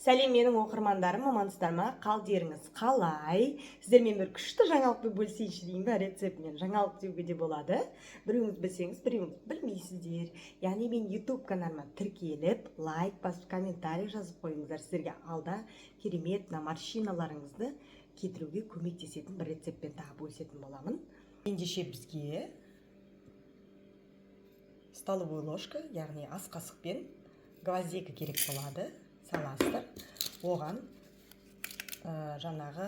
Сәлем, менің оқырмандарым! Амансыздар ма? Қалдеріңіз қалай? Сіздермен бір күшті жаңалықпен бөлісейінші деймін ба, рецептмен жаңалық деуге де болады. Біреуіңіз білсеңіз, біреуіңіз білмейсіздер. Яғни мен YouTube каналыма тіркеліп, лайк басып, комментарий жазып қойыңыздар. Сіздерге алда керемет мына морщиналарыңызды кетіруге көмектесетін бір рецептпен тағы бөлісетін боламын. Ендеше, бізге столовый ложка, яғни ас қасықпен гвоздика керек болады. Саласыздар оған, жаңағы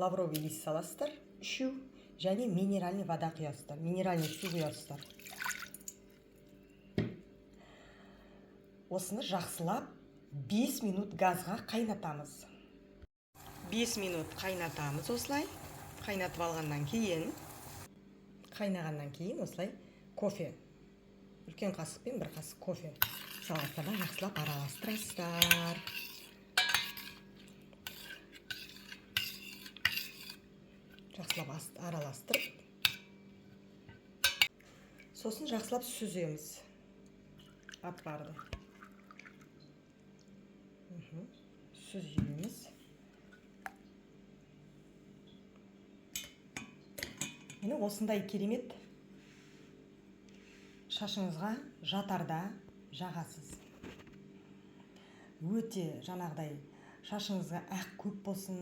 лавровый лист саласыздар үшеу және минеральный вода құясыздар, минеральный су құясыздар. Осыны жақсылап 5 минут газға қайнатамыз. 5 минут қайнатамыз. Осылай қайнатып алғаннан кейін, қайнағаннан кейін, осылай кофе, үлкен қасықпен бір қасық кофе саласыздар да, жақсылап араластырасыздар. Жақсылап араластырып, сосын жақсылап сүземіз отварды. Сүземіз. Міне, осындай керемет шашыңызға жатарда жағасыз. Өте жаңағыдай шашыңызға ақ көп болсын,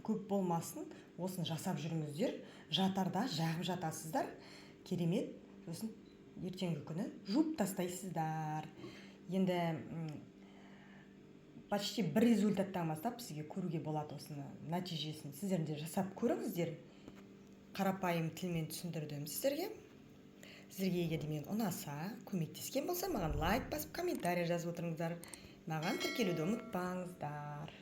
көп болмасын, осыны жасап жүріңіздер. Жатарда жағып жатасыздар, керемет. Сосын ертеңгі күні жуып тастайсыздар. Енді почти бір результаттан бастап сізге көруге болады осыны, нәтижесін. Сіздер де жасап көріңіздер. Қарапайым тілмен түсіндірдім сіздерге. Сіздерге егер де мен ұнаса, көмектескен болса, маған лайк басып, комментарий жазып отырыңыздар. Маған тіркелуді ұмытпаңыздар.